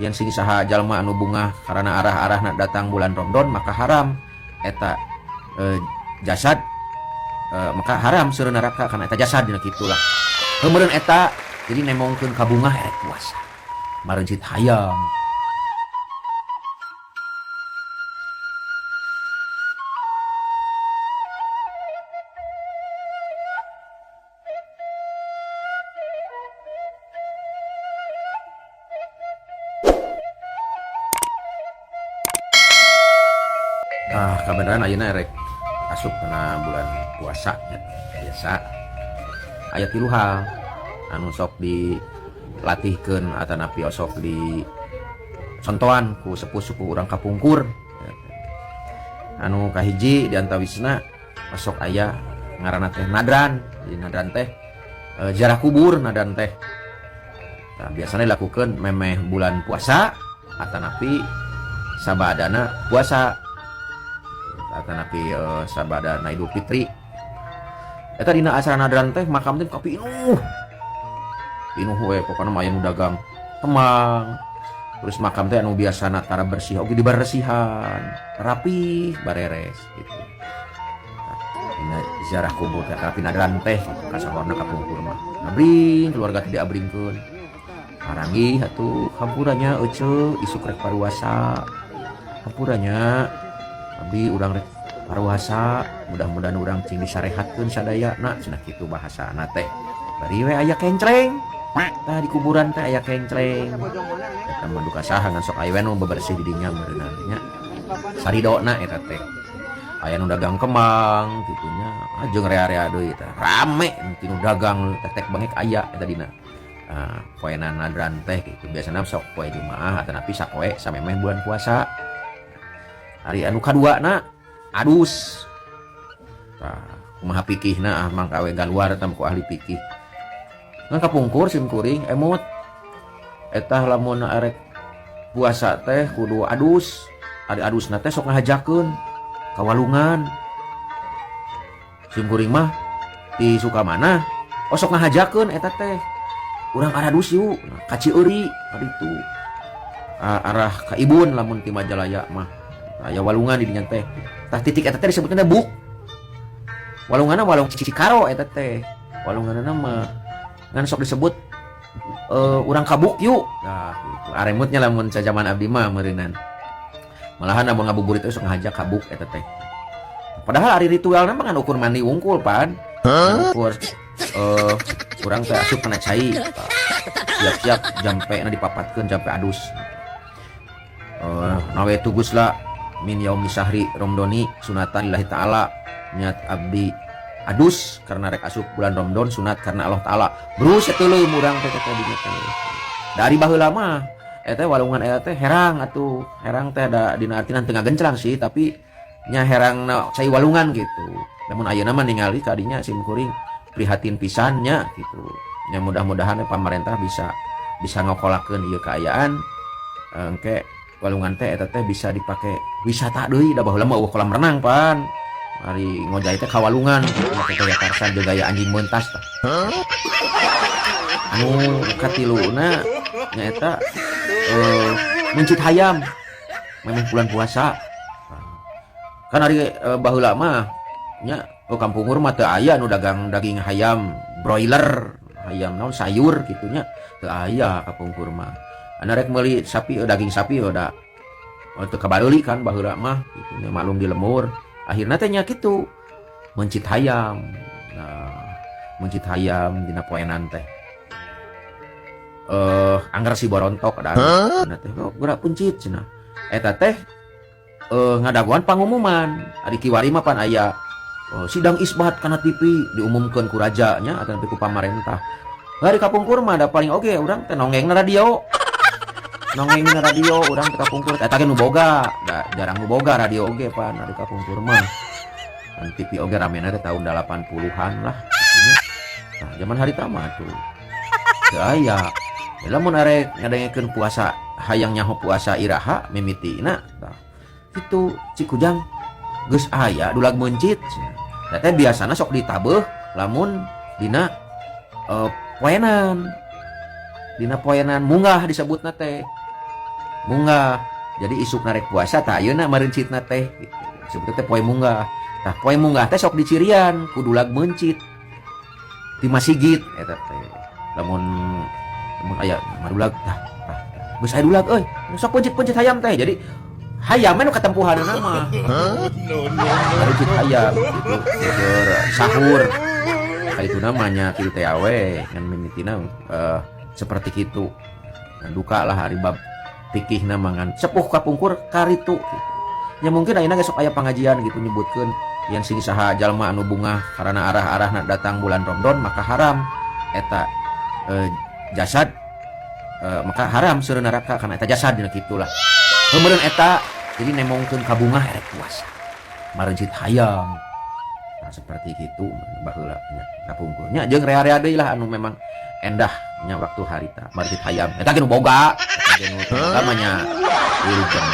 Yen sing saha jalma anu bungah karena arah-arahna datang bulan Ramadan maka haram eta jasad, maka haram seureuh neraka karena eta jasad dina kitu lah. Heuh eta jadi nemongkeun ka bungah erek puasa. Marencit hayam. Ah, kabeneran ayeuna rek asup kana bulan puasa nya. Biasa aya tilu hal anu sok dilatihkeun atanapi osok di contohan ku sepuh-sepuh urang kapungkur. Anu kahiji di antawisna osok aya ngaranna teh nadran. Jadi nadran teh ziarah kubur nadran teh. Nah, biasanya dilakukan memeh bulan puasa atanapi sabadana puasa atanapi sabadana Idul Fitri. Eta dina acara nadran teh makam teh kapinuh. Pinuh we pokona mah aya nu dagang kembang. Terus makam teh anu biasana tara bersih oge diberesihan, rapi, bareres gitu. Nah, dina ziarah kubur teh tapi nadran teh gitu kasahorna kapungkur mah. Ngabring keluarga teh diabringkeun. Paranggih atuh hampuranya ece isuk rek paruasa. Hampuranya abdi urang rek paruasa, mudah-mudahan urang cing disarehatkeun sadayana cenah kitu bahasana teh. Bari we aya kencleng. Tah di kuburan teh aya kencleng. Eta mah duka saha ngan sok aya we nu bebersih di dinya meureunna nya. Saridona eta teh. Aya nu dagang kembang kitu nya, jeung rea-rea deui teh. Rame ti nu dagang tetek bengek aya eta dina. Poenan nadran teh gitu. Biasana sok poe Jumaah atanapi sapoe samemeh bulan puasa. Ari anu kaduana adus. Tah kumaha pikihna ah mangka we galuar eta ku ahli pikih. Ngan kapungkur sim kuring emut eta lamun arek puasa teh kudu adus. Ari adusna teh sok ngahajakeun ka walungan. Sim kuring mah di Sukamana oh sok ngahajakeun eta teh. Urang aradus yuk ka Cieuri ka ditu. Arah ka Ibun lamun ti Majalaya mah. Aya walungan di dinya teh. Tah titik eta teh disebutna buk. Walunganna walung Cikaro eta teh. Walunganna mah ngan sok disebut urang kabuk yuk. Nah, gitu. Aremutnya lamun sajaman abdi mah meureunan. Malahan lamun ngabuburit teh sok ngahajak kabuk eta teh. Padahal ari ritualna mah ngan ukur mandi wungkul pan. Ukur urang teh asup kana cai. Siap-siap jampe na dipapatkeun jampe adus. Nawaitu gusla min yaumi syahri Romdoni sunatan lillahi ta'ala, niat abdi adus karena rek asup bulan Ramadan sunat karena Allah Ta'ala. Brus sateuleum urang teh teh dinya teh. Dari baheula mah eta walungan eta teh herang atuh. Herang teh da dina artina teu ngagenclang sih tapi nya herangna cai walungan gitu. Namun ayeuna mah ningali ka dinya sim kuring prihatin pisan nya gitu. Nya mudah-mudahan pamarentah bisa ngokolakeun ieu kaayaan. Engke walungan teh eta teh bisa dipake wisata deui da baheula mah eueuh kolam renang pan. Ari ngojay teh ka walungan make gaya Tarsan jeung gaya anjing mentas tah. Anu katiluna nyaeta mencit hayam memeh bulan puasa. Kan ari baheula mah nya kampung mah teu aya nu dagang daging hayam broiler, hayam naon sayur kitu nya teu aya kapungkur mah. Anu rek meuli sapi daging sapi da teu kabareuli kan baheula mah kitu nya maklum di lemur. Akhirna teh nya kitu mencit hayam. Nah, mencit hayam dina poenan teh. Anggar si borontok ada cenah teh oh, gerak pencit cenah. Eta teh ngadagoan pangumuman. Ari kiwari mah pan aya sidang isbat kana TV diumumkeun ku raja nya ataupun ku pamarentah. Ari kapungkur mah da paling oge urang teh nongeng na radio. Nongeng na radio urang teh kapungkur eta ge nu boga, da jarang nu boga radio oge pan ari kapungkur mah. Kan TV oge ramena teh tahun 80-an lah gitunya. Nah, zaman harita mah tuh teu aya. Ya, lamun arek ngadengekeun puasa hayang nyaho puasa iraha mimitina tah kitu Cikujang geus aya dulag meuncit. Da teh biasana sok ditabeuh lamun dina poenan. Dina poenan munggah disebutna teh. Munggah. Jadi isuk narek puasa tah ayeuna mareuncitna teh gitu. Sebutna teh poe munggah. Tah poe munggah teh sok dicirian ku dulag meuncit di masjid eta teh. Lamun lamun aya madulag tah tah geus aya dulag euy, sok peuncit-peuncit hayam teh. Jadi hayam nu katempuhanna mah. Mareuncit hayam gitu keur sahur. Ka itu namanya kitu teh awe ngan mimitina seperti kitu. Nah, duka lah hari bab fikihna mah ngan sepuh kapungkur karitu gitu. Ya mungkin ayeuna ge sok aya pangajian gitu nyebutkeun yang sing saha jalma anu bungah karena arah-arahna datang bulan Ramadan maka haram eta jasad maka haram seureun neraka karena eta jasad dina kitulah. Heumeureuh eta jadi nemongkeun kabungah erek puasa. Mareuncit hayam. Nah, seperti kitu baheula nya kapungkur nya jeung rea-rea deui lah anu memang endah nya waktu harita mareuncit hayam. Eta ge nu boga, eta ge nu boga mah nya wilujeng.